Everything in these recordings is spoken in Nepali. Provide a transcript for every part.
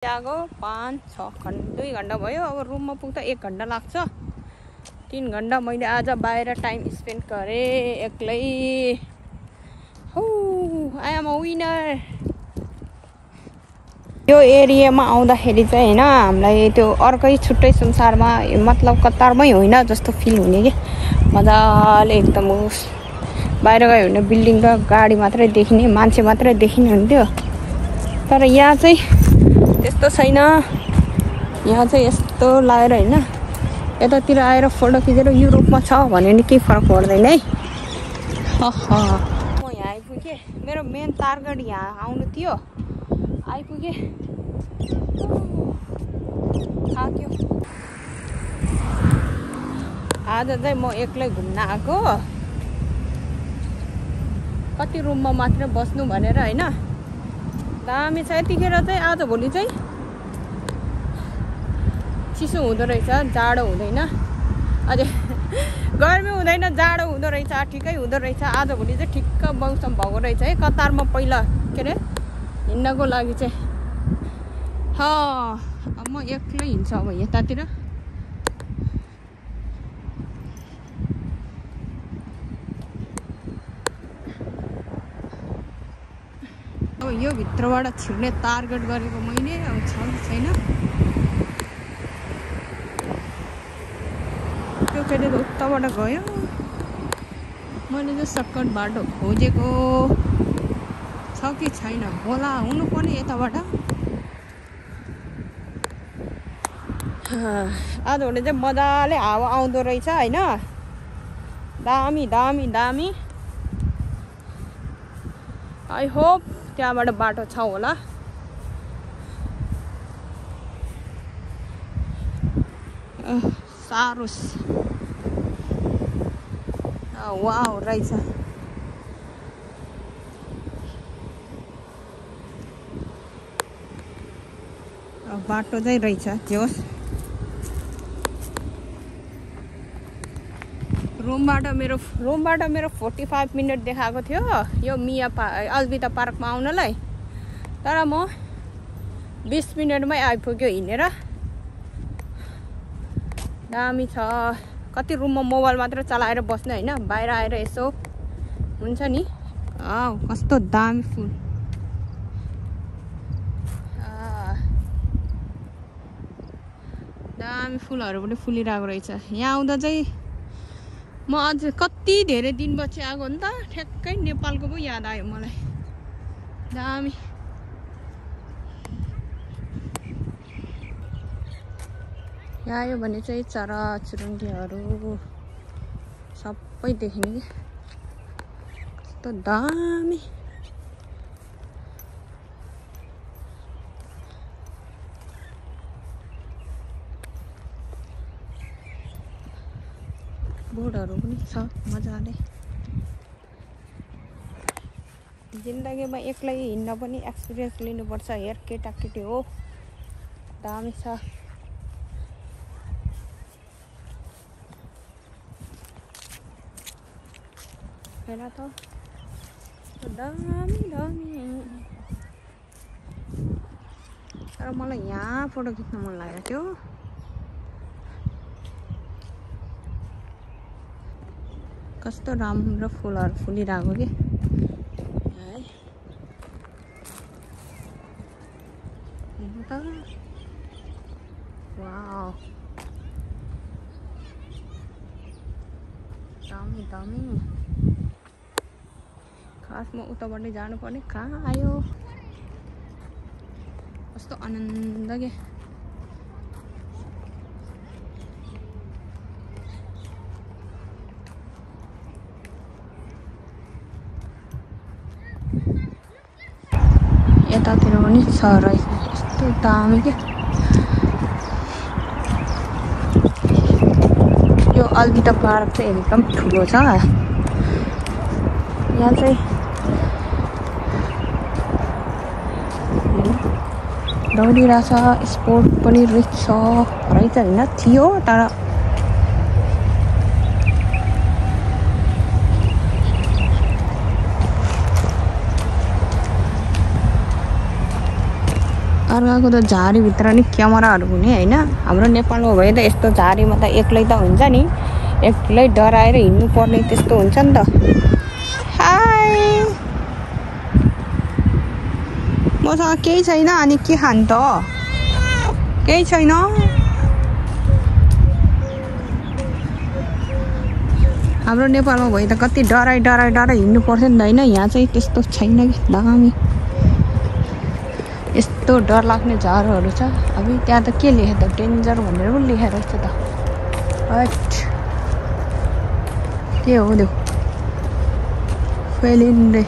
आगो 5-6 घन्टा 2 घन्टा भयो। अब रुममा पुग्दा 1 घन्टा लाग्छ। 3 घन्टा मैले आज बाहिर टाइम स्पेन्ड गरेँ एक्लै। हो आई एम अ विनर। यो एरियामा आउँदाखेरि चाहिँ हैन हामीलाई त्यो अर्कै छुट्टै संसारमा मतलब कतारमै होइन जस्तो फिल हुने के मजाले एकदम बाहिर गयो भने बिल्डिङ र गाडी मात्रै देखिने मान्छे मात्रै देखिने हुन्थ्यो। तर यहाँ चाहिँ त्यस्तो छैन। यहाँ चाहिँ यस्तो लागेर हैन यतातिर आएर फोटो खिचेर युरोपमा छ भने नि केही फरक पर्दैन है। म यहाँ आइपुगेँ। मेरो मेन टार्गेट यहाँ आउनु थियो। आइपुगेँ। थाक्यो। आज चाहिँ म एक्लै घुम्न आएको। कति रुममा मात्र बस्नु भनेर हैन। दामी छ। यतिखेर चाहिँ आज भोलि चाहिँ चिसो हुँदो रहेछ, जाडो हुँदैन। अझै गर्मी हुँदैन, जाडो हुँदो रहेछ, ठिकै हुँदो रहेछ। आज भोलि चाहिँ ठिक्क मौसम भएको रहेछ है कतारमा पहिला के अरे हिँड्नको लागि चाहिँ। अब म एक्लै हिँड्छु अब यतातिर। अब यो भित्रबाट छिर्ने टार्गेट गरेको मैले अब छ कि छैन। त्यो केटी उताबाट गयो। मैले चाहिँ सर्टकट बाटो खोजेको छ कि छैन होला हुनु पनि यताबाट। आजभोलि चाहिँ मजाले हावा आउँदो रहेछ हैन। दामी दामी दामी। आई होप त्यहाँबाट बाटो छ होला। साह्रो वाउ रहेछ। बाटो चाहिँ रहेछ जोस। रुमबाट मेरो 45 मिनट देखाएको थियो यो अल्बिता पार्कमा आउनलाई। तर म 20 मिनटमै आइपुग्यो हिँडेर। दामी छ। कति रुममा मोबाइल मात्र चलाएर बस्ने हैन, बाहिर आएर यसो हुन्छ नि। कस्तो दामी फुल। दामी फुलहरू पनि फुलिरहेको रहेछ। यहाँ आउँदा चाहिँ म अझ कति धेरै दिनपछि आएको नि त। ठ्याक्कै नेपालको पो याद आयो मलाई। दामी। यहाँ आयो भने चाहिँ चराचुरुङ्गीहरू सबै देखिने कि कस्तो दामी। बोर्डहरू पनि छ मजाले। जिन्दगीमा एक्लै हिँड्न पनि एक्सपिरियन्स लिनुपर्छ। हेर केटाकेटी हो दामी छ। हेर त दामी दामी। तर मलाई यहाँ फोटो खिच्न मन लागेको थियो। कस्तो राम्रो फुलहरू फुलिरहेको कि है। हेर्नु त वाउ दामी दामी। खासमा उताबाटै जानुपर्ने। कहाँ आयो कस्तो आनन्द के। यतातिर पनि छ रहेछ यस्तो दामी के। यो अल्बिता पार्क चाहिँ एकदम ठुलो छ। यहाँ चाहिँ दौडिरहेछ। स्पोर्ट पनि रहेछ होइन थियो तर अर्काको त झारीभित्र नि क्यामेराहरू हुने होइन। हाम्रो नेपालमा भए त यस्तो झारीमा त एक्लै त हुन्छ नि, एक्लै डराएर हिँड्नु पर्ने त्यस्तो हुन्छ नि त। हाई, मसँग केही छैन अनि के खानु त? केही छैन। हाम्रो नेपालमा भए त कति डराइ हिँड्नु पर्थ्यो नि त होइन। यहाँ चाहिँ त्यस्तो छैन कि दामी, यस्तो डर लाग्ने झारहरू छ। अब त्यहाँ त के लेखे त, डेन्जर भनेर पो लेखेर रहेछ त। हट, के हो त्यो? फेलिन्डे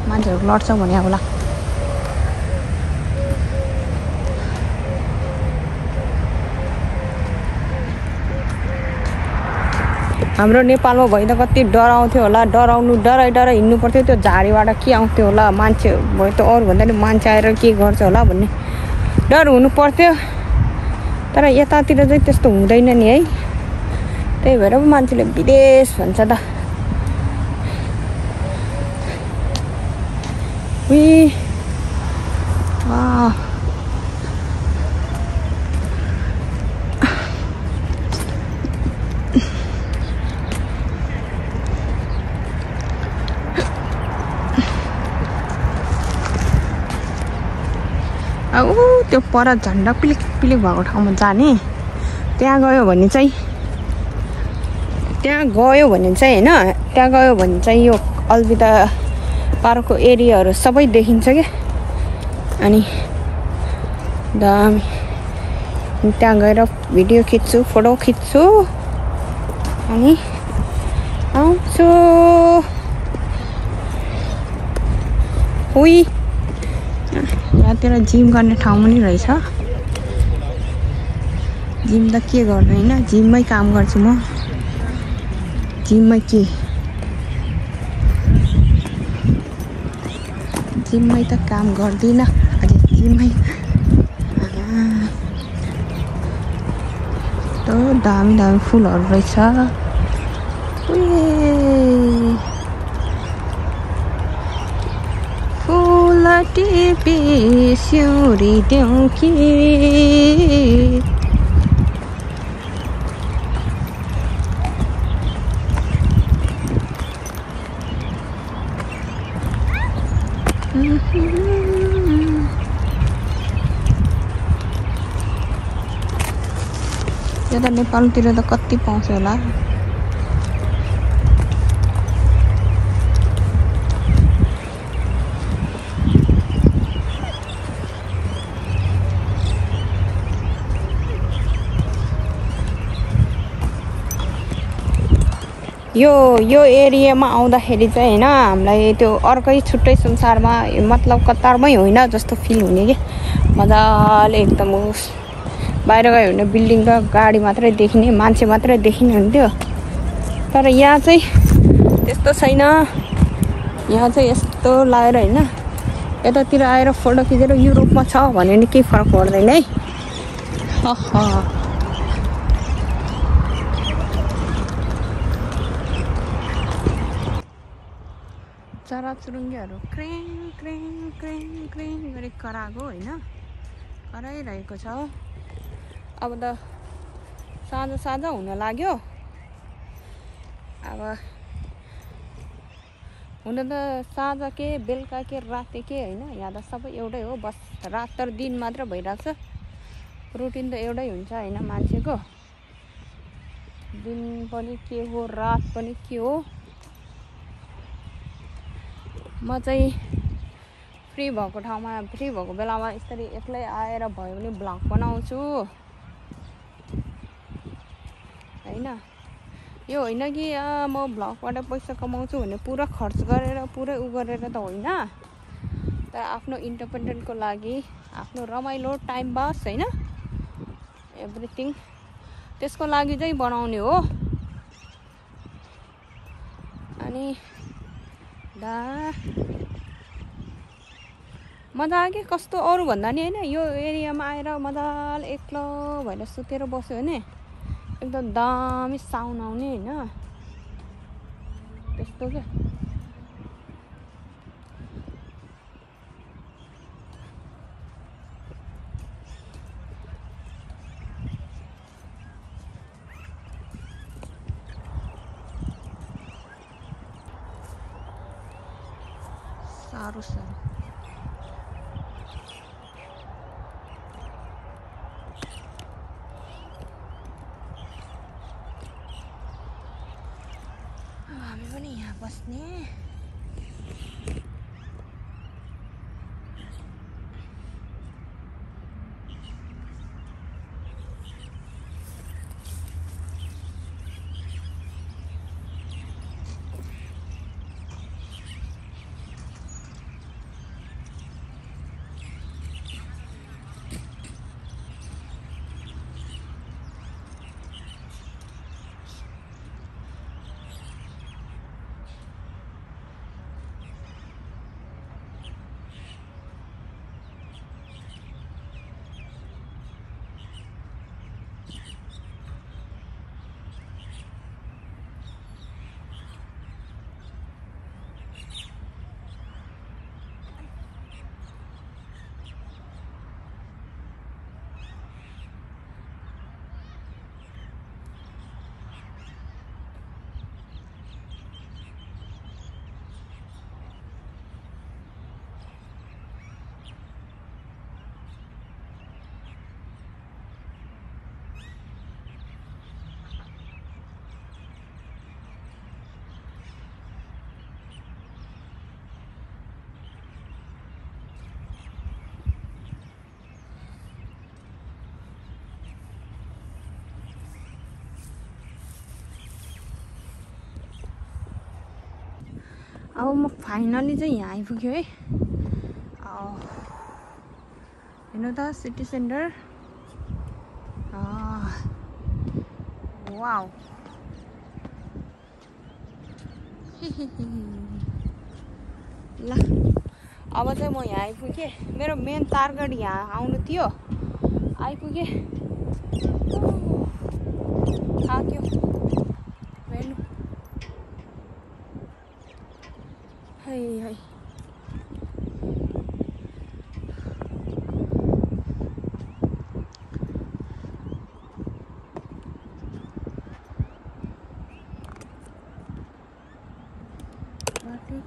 मान्छेहरू लड्छ भने होला। हाम्रो नेपालमा भए त कति डराउँथ्यो होला, डराइ हिँड्नु पर्थ्यो। त्यो झारीबाट के आउँथ्यो होला, मान्छे भए त अरूभन्दा नि मान्छे आएर के गर्छ होला भन्ने डर हुनु पर्थ्यो। तर यतातिर चाहिँ त्यस्तो हुँदैन नि है। त्यही भएर पो मान्छेले विदेश भन्छ त। त्यो पर झन्डा पिलिक भएको ठाउँमा जाने। त्यहाँ गयो भने चाहिँ होइन, त्यहाँ गयो भने चाहिँ यो अल्बिदा पार्कको एरियाहरू सबै देखिन्छ क्या। अनि दामी त्यहाँ गएर भिडियो खिच्छु, फोटो खिच्छु अनि आउँछु। हुई, यहाँतिर जिम गर्ने ठाउँ पनि रहेछ। जिम त के गर्नु होइन, जिममै काम गर्छु म। जिममै त काम गर्दिनँ, अझै जिममै। त दामी फुलहरू रहेछ। फुल टिपी सिउरी देऊ कि यो त नेपालतिर त कति पाउँछ होला। यो एरियामा आउँदाखेरि चाहिँ होइन, हामीलाई त्यो अर्कै छुट्टै संसारमा, मतलब कतारमै होइन जस्तो फिल हुने कि। मजाले एकदम बाहिर गयो भने बिल्डिङ र गाडी मात्रै देखिने, मान्छे मात्रै देखिने हुन्थ्यो। तर यहाँ चाहिँ त्यस्तो छैन। यहाँ चाहिँ यस्तो लागेर होइन, यतातिर आएर फोटो खिचेर युरोपमा छ भने नि केही फरक पर्दैन है। चराचुरुङ्गीहरू क्रेङ क्रेङ क्रेङ क्रेङ गरी कराएको होइन, कराइरहेको छ। अब त साँझ हुन लाग्यो। अब हुन त साँझ के बेलुका के राति के होइन, यहाँ त सबै एउटै हो। बस रात र दिन मात्र भइरहेको छ। रुटिन त एउटै हुन्छ होइन मान्छेको। दिन पनि के हो, रात पनि के हो। म चाहिँ फ्री भएको बेलामा यसरी एक्लै आएर भयो भने ब्लग बनाउँछु होइन। यो होइन कि म ब्लगबाट पैसा कमाउँछु भने पुरा खर्च गरेर पुरै गरेर त होइन। तर आफ्नो इन्डिपेन्डेन्टको लागि, आफ्नो रमाइलो टाइम पास होइन, एभ्रिथिङ त्यसको लागि चाहिँ बनाउने हो। अनि मजा आयो कि कस्तो, अरू भन्दा नि होइन। यो एरियामा आएर मजाले एक्लो भएर सुतेर बस्यो भने एकदम दामी साउन्ड आउने होइन, त्यस्तो क्या। साह्रो साह्रो हामी पनि यहाँ बस्ने अब म फाइनली चाहिँ यहाँ आइपुग्यो है हेर्नु त सिटी सेन्टर वाउ ल अब चाहिँ म यहाँ आइपुगेँ मेरो मेन टार्गेट यहाँ आउनु थियो आइपुगेँ थाक्यो हेर्नु है है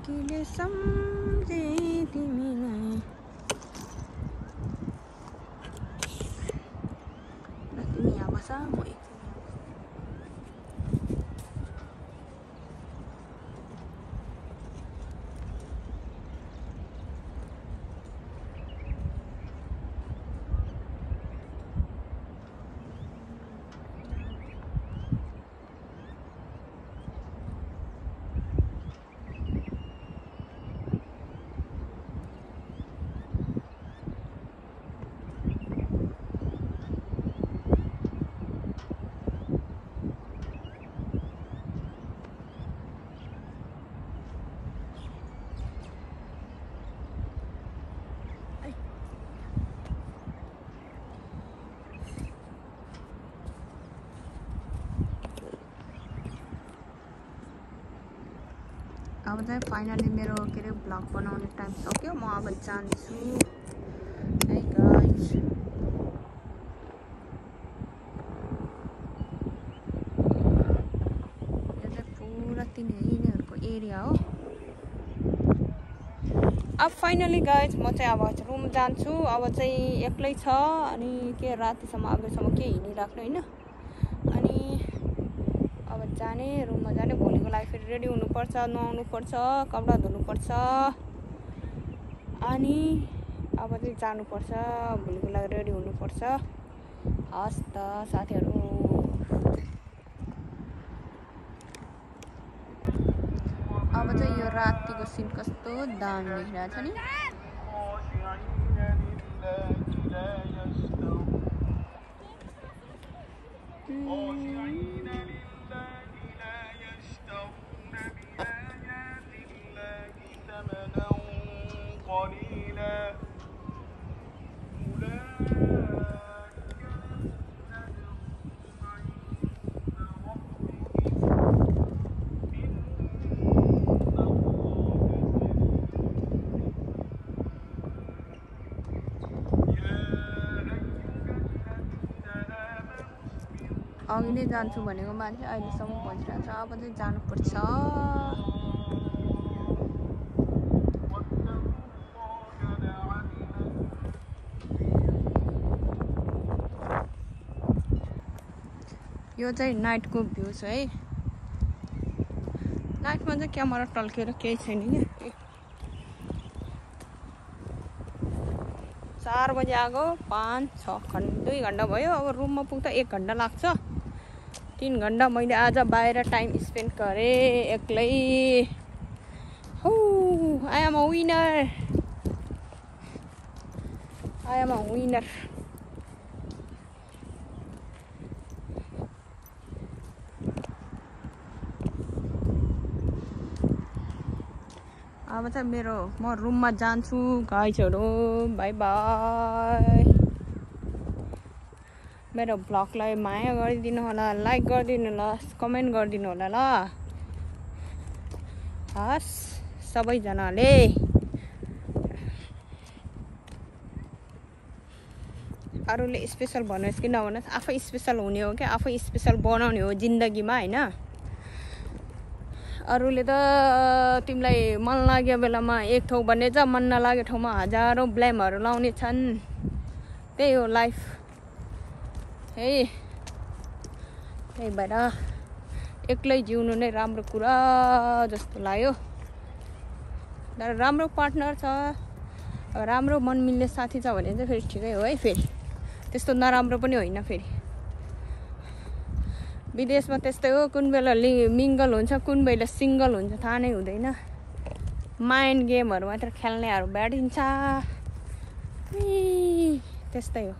किले सम्झे तिमीलाई तिमी यहाँ बस म अब चाहिँ फाइनली मेरो के अरे ब्लग बनाउने टाइम सक्यो म अब जान्छु है गाइस यो चाहिँ पुरा तिनीहरूको एरिया हो अब फाइनली गाइस म चाहिँ अब रुम जान्छु अब चाहिँ एक्लै छ अनि के रातिसम्म अबसम्म के हिँडिराख्नु हैन अनि अब जाने रुममा जाने भोलिको लागि फेरि रेडी हुनुपर्छ नुहाउनु पर्छ कपडा धुनुपर्छ अनि अब चाहिँ जानुपर्छ भोलिको लागि रेडी हुनुपर्छ हस् त साथीहरु अब चाहिँ यो रातिको सिन कस्तो दामी देखिरहेछ नि अघि नै जान्छु भनेको मान्छे अहिलेसम्म पहुँचिरहेको छ अब चाहिँ जानुपर्छ यो चाहिँ नाइटको भ्यू छ है। नाइटमा चाहिँ क्यामेरा टल्केर केही छैन क्या। 4 बजे आएको 5-6 घन्टा 2 घन्टा भयो। अब रुममा पुग्दा 1 घन्टा लाग्छ। 3 घन्टा मैले आज बाहिर टाइम स्पेन्ड गरेँ एक्लै। हो I am a winner, I am a winner. अब चाहिँ म रुममा जान्छु गाइजहरु। By by. मेरो ब्लगलाई माया गरिदिनु होला, लाइक गरिदिनु होला, कमेन्ट गरिदिनु होला ल। हस् सबैजनाले। अरूले स्पेशल भन्नुहोस् कि नभन्नुहोस्, आफै स्पेशल हुने हो क्या। आफै स्पेशल बनाउने हो जिन्दगीमा हैन। अरूले त तिमीलाई मन लाग्यो बेलामा एक ठाउँ भन्ने छ, मन नलाग्यो ठाउँमा हजारौं ब्लेमहरू लाउने छन्। त्यही हो लाइफ है। त्यही भएर एक्लै जिउनु नै राम्रो कुरा जस्तो लाग्यो। तर राम्रो पार्टनर छ, राम्रो मन मिल्ने साथी छ भने चाहिँ फेरि ठिकै हो है। फेरि त्यस्तो नराम्रो पनि होइन। फेरि विदेशमा त्यस्तै हो, कुन बेला मिङ्गल हुन्छ, कुन बेला सिङ्गल हुन्छ थाहा नै हुँदैन। माइन्ड गेमहरू मात्र खेल्नेहरू भेटिन्छ। त्यस्तै हो।